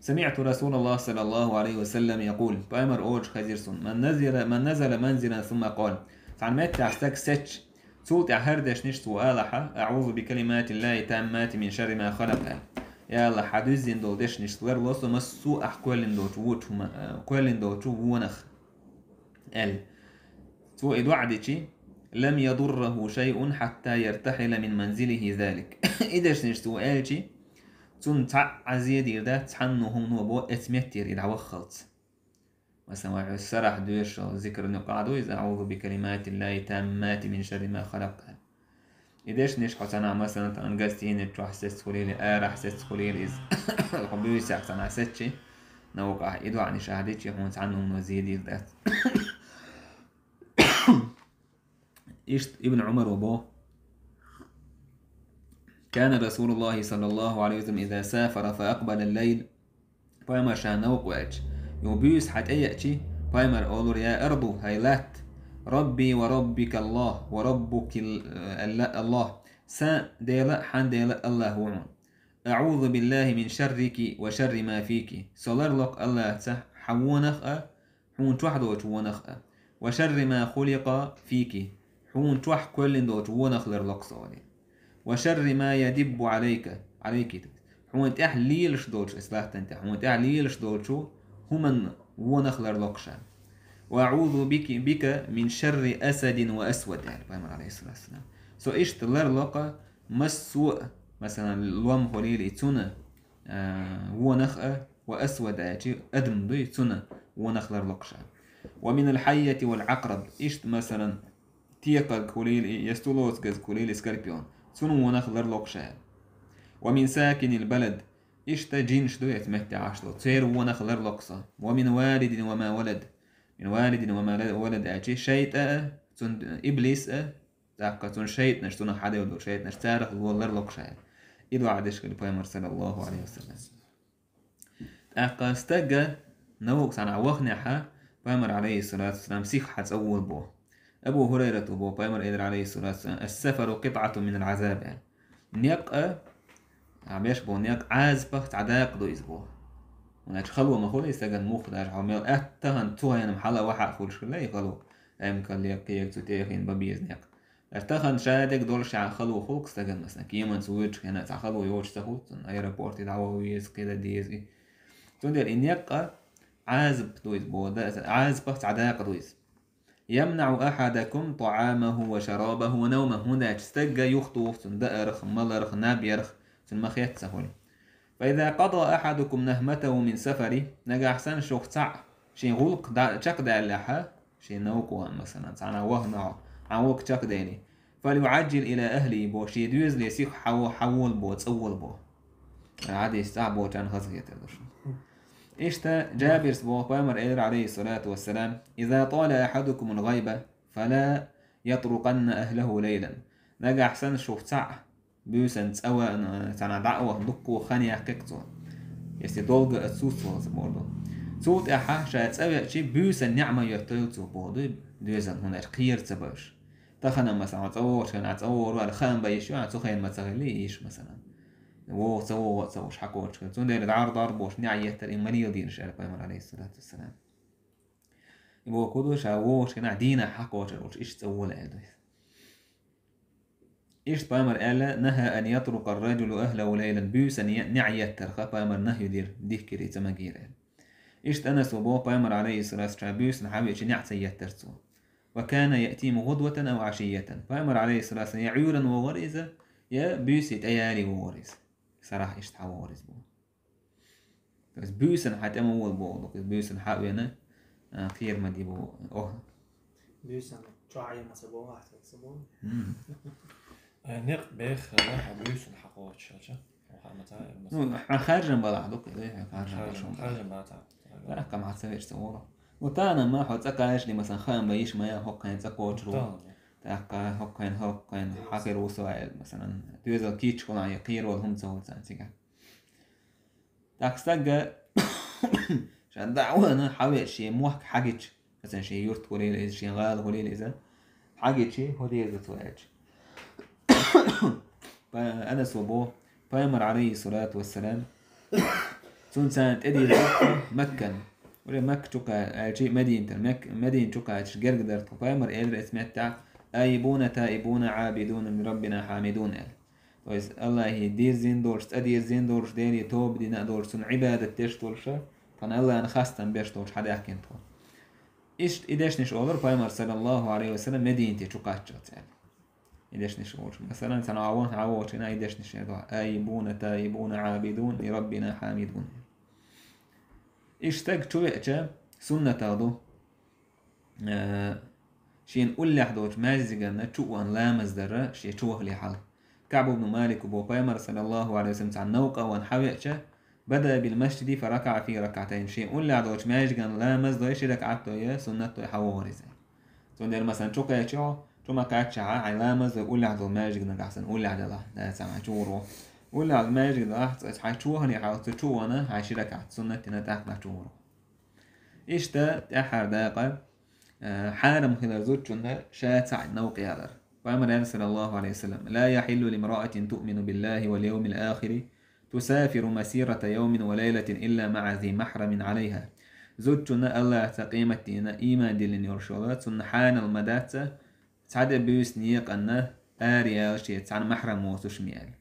سمعت رسول الله صلى الله عليه وسلم يقول, пайхамар олуш хезира суна: من نزل، من نزل منزلا ثم قال, цхьана меттехь стаг сецча, цул тӀаьхьа хӀара дешнаш цо алахьа: أعوذ بكلمات الله التامات من شر ما خلق. Я АллахӀ, хьан дуьззина долу дешнашца ларло со массо а ахь кхоьллина долчу вочу хӀума-, э, кхоьллина долчу вонах, аьлла. Цо и доӀа дичи: لم يضره شيء حتى يرتحل من منزله ذلك. И дешнаш цо аьлчи, цунна цхьа а зе дийр дац, цхьанна хӀумано бо эца меттера и дӀаваххалц. Масалан, вай хьо сарахь доьшуш зикр нуькъа ду иза: أعوذ بكلمات الله التامات من شر ما خلق. И дешнаш хьо цхьанахь, масалан, тхан гостиница чохь сецна хуьлийла, арахь сецна хуьлийла иза. Хьо буьйсехь цхьанахь сецчи, новкъахь и доӀанаш ахь дичи, хьуна цхьанна хӀумано зе дийр дац. Иштта Ибн Ӏумара боху: كان رسول الله صلى الله عليه وسلم إذا سافر فأقبل الليل. Пайхамар ша новкъа ваьлча, юха буьйса хьан тӀе еачи, пайхамар олура: يا أرض, хӀай латта, ربي وربك الله، وربك ال-، ال-، الله. Сан Дела а, хьан Дела а АллахӀ ву хьуна. أعوذ بالله من شرك وشر ما فيك. Со ларло-кх АллахӀца хьан вонах а, хьуна чохь долчу вонах а. وشر ما خلق فيك. Хьуна чохь кхоьллина долчу вонах ларло-кх со олий. وشر ما يدب عليك، عليك. Хьуна тӀехь лелаш долчу, аса латтана тӀехь, хьуна тӀехь лелаш долчу хӀуманна вонах ларло-кх ша. وأعوذ بك، بك من شر أسد وأسود, аьлла пайхамар, عليه الصلاة والسلام. Со иштта ларло-кх массо а, масалан, лом хуьлийла и цунна, а, вонах а, ва асвад аьлчи, адам дуй, цунна вонах ларло-кх ша. ومن الحية والعقرب, иштта, масалан, текхарг хуьлийла и, я стулоца гезг хуьлийла и, скорпион, цунна вонах ларло-кх ша. ومن ساكن البلد, иштта джинаш ду эца меттехь Ӏаш долу, церан вонах ларло-кх со. ومن والد وما ولد, من والد وما ولد аьлчи, шайтӀа а, цунна иблис а, тӀаккха цунна шайтӀанаш, цунах хьадевлла долу шайтӀанаш, царах ло-, ларло-кх ша. И доӀа деш хилла пайхамар, саллаллаху алейхи ва саллям. ТӀаккха стага новкъа цхьанхьа вахнехьа, пайхамар, алейхиссалату вассалам, сиха хьан цӀа вола боху. Абу Хурайрата боху, пайхамар элира, алейхиссалату вассалам: السفر قطعة من العذاب, аьлла. Некъ а, а, беш боху, некъ Ӏазапах цхьа дакъа ду иза боху. ХӀунда аьлча хало ма хуьлу и стагана муха даже, хьо мел атта тахана цу хенахь хьала а вахьа а хуьлуш хилла и хало. Эмкал ле кхега цу тӀехина бан беза некъ. Аш тахана ша дерг долуш ша хало хуьлу-кх стагана, масалан, кеманца воьдучу хенахь цхьа хало йоцуш ца хуьлу цунна, аэропорте дӀаваха веза, кхидӀа деза и. Цундела и некъ а Ӏазап ду иза боху, да, Ӏазапах цхьа дакъа ду иза. يمنع أحدكم طعامه وشرابه ونومه, хӀунда аьлча стагга юхатуху цунна даарх, маларх, набъярх, цунна ма хетта ца хуьлу. فإذا قضى أحدكم نهمته من سفره, нагахь санна шух цхьаъ шен гӀуллакх да-, чекхдаьллехьа, шен новкъа ван, масалан, цхьанхьа вахна хьо, хьан гӀуллакх чекхдели, فليعجل إلى أهله бо, шен доьзале сиха хьан во-, хьан вола бо, цӀа вола бо. Хьадис цхьаъ бохучарна хазахетар ду шуна. Иштта Джабирс боху, пайхамар элира, алейхиссалату вассалам: إذا طال أحدكم الغيبة فلا يطرقن أهله ليلا. Нагахь санна шух цхьаъ буьйсанна цӀа ваьлла, цхьанхьа дӀа а вахна, дуккха хан яккхи-кх цо. Если долго отсутствовал, ца бохург ду. Цул тӀаьхьа ша цӀа веачи, буьйсанна неӀ ма йоьттайла цо, боху ду, доьзална, хӀунда аьлча кхера ца бевш. Тахана, масалан, хьо цӀа вогӀучу хенахь, цӀа вогӀур ваьлла, хаам бан йиш ю, хьан цу хенахь ма ца хилли, йиш, масалан. ВогӀу ца вогӀу а ца вуш хьакхочуш хила. Цундела дӀар-дӀар бохуш неӀ еттар и ма леладийла ша, аьлла пайхамар, алейхиссалату вассалам. И бохург ду, ша вогӀучу хенахь дийнахь хьакхочур волчу иштта цӀа вола аьлла ду. Иштта пайхамар аьлла: نهى أن يطرق الرجل أهله ليلا, буьйсанна е-, неӀ еттарх пайхамар нахью дира, дихкира, и ца магийра аьлла. Иштта Анаса боху, пайхамар, алейхиссалату вассалам, буьйсанна хьан веачи неӀ ца еттара цо. وكان يأتيهم غدوة أو عشية. Пайхамар, алейхиссалату вассалам, я Ӏуьйранна вогӀура иза, я буьйса тӀеяьлча вогӀура иза. Сарахь иштта хьан вогӀура иза боху. То есть буьйсанна хьа тӀе ма вола боху, то есть буьйсанна хьа а вена, а, кхера ма де боху. Охьа. Буьйсанна чохь Ӏема ца боху, ахь ца боху. М. Ай, некъ беххана, хьан буьйсанна хьакхочуш аьлча. Хьан ма ца, Ну, хьан харжам балахь ду, кху, хьан харжам харжам, балахь. Харжам баца. ТӀаккха ма хьа ца веш ца вора. Ну, тана ма хьо цӀа кхачале, масалан, хаам бан йиш ма яц, хӀокхуьнан цӀа кхочур ву. Тана. ТӀаккха хӀокхуьнан, хӀокхуьнан хьан хир ву со аьлла, масалан, доьзал кийча хилахь, я кхера волу хӀума ца хуьлу царна цигахь. ТӀаккха стага ша даъвана хьавеача шен мохк хьагича, масалан, шен юрт хуьлийла иза, шен гӀала хуьлийла иза, хьагича, хӀун деза цо аьлча. Па-, Анас ву боху, Пайхамар, алейхиссалату вассалам, цунна царна тӀедийзира Маккан. Уре Макка чу кха-, аьлча, Мадинатан, Мак-, Мадина чу кхачаш герга дара тхо. Пайхамар элира эцу меттехь: «Айибуна, таибуна, Ӏабидуна, ли Раббина хьамидун», аьлла. То есть Аллахе дирзина долуш, цӀа дирзина долуш, Деле тоба дина а долуш, цунна Ӏибадат деш долуша, тхан Аллахьна хастам беш долуш хьадаьхкина тхо. Иштта и дешнаш олура Пайхамар, саллаллаху алейхи ва саллям, Мединате чу кхаччалц аьлла. И дешнаш олуш. Масалан, цхьана ван хьан вочина и дешнаш эр дуьхьа: «Айибуна, таибуна, Ӏабидун, ли Раббина хьамидун». Иштта стаг чу веача, суннатал ду. Э, шен уллехь долчу маьждиганна чу а ван ламаз дара, шен чу вахале хьал. Каъб ибн Малик бо Пайхамар, саллаллаху алейхи ва саллям, цхьана новкъа а ван хьавеача, бада бил масжиди фа ракаъа фи ракаътайн. Шен уллехь долчу маьждиганна ламаз дой, ши ракаъат дой, суннат дой хьавогӀура иза. Цундела, масалан, чу кхеча хьо, чу ма кхаччахьа, хьайн ламаз дой уллехь долу маьждиганна гахсан, уллехь делахь, да, цхьана чу вур ву. Уллехь маьждиганна ахь цкъа хьайн чу вахале хьал, цу чу а вана, хьайн ши ракаъат суннат дина, тӀаккха нах чу вур ву. Иштта тӀаьххьара дакъа, э, хьарам хилар зудчунна ша цхьаъ новкъа ялар. Пайхамар аьлла, саллаллаху алейхи ва саллям: «Ла яхьиллу лимраатин туъмину биллахи вал йовмил ахири тусафиру масирата йовмин ва лайлатин илла маъа зи махьрамин алейха». Зудчунна Аллахьца, къематдийнна ийман диллина йолуш йола, цунна хьанал ма дац, цхьа де буьйса некъанна ара яла шен цхьана махьрам воцуш мел.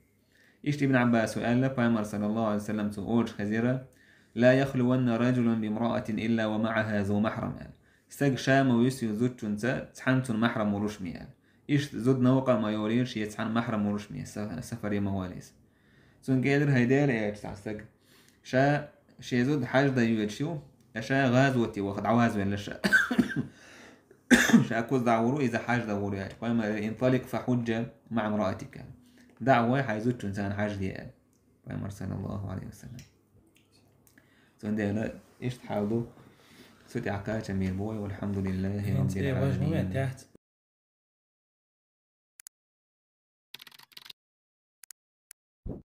Иштта Ибн Ӏаббасо аьлла, Пайхамар, саллаллаху алейхи ва саллям, цо олуш хезира: «Ла яхлуванна раджулун бимраатин илла ва маъаха зу махьрам», аьлла. Стаг ша ма вуьсу зудчунца, цхьана цунна махьрам волуш ме аьлла. Иштта зуда новкъа а ма йолийла шен цхьана махьрам волуш ме, са-, сафаре ма валийса. Цуьнга элира: «ХӀай Делан элча, цхьа стаг, ша шен зуда хьаж дан йоьдуш ю, ткъа ша гӀазоте ваха дӀавазвелла ша». Ша кхуза дӀа вур ву, иза хьаж дан вур ву аьлча, Пайхамар: «Инталик фа хьуджа маъа имраатика». ДӀа а вой, хьайн зудчунца хьаж де аьлла. Пайхамар, саллаллаху алейхи ва саллям. Цундела иштта хьал ду. Цу тӀехь кхачам бийр бу вай, валхьамдулиллахи ХӀинца раббил э важа Ӏаламин. Момент тяхьца.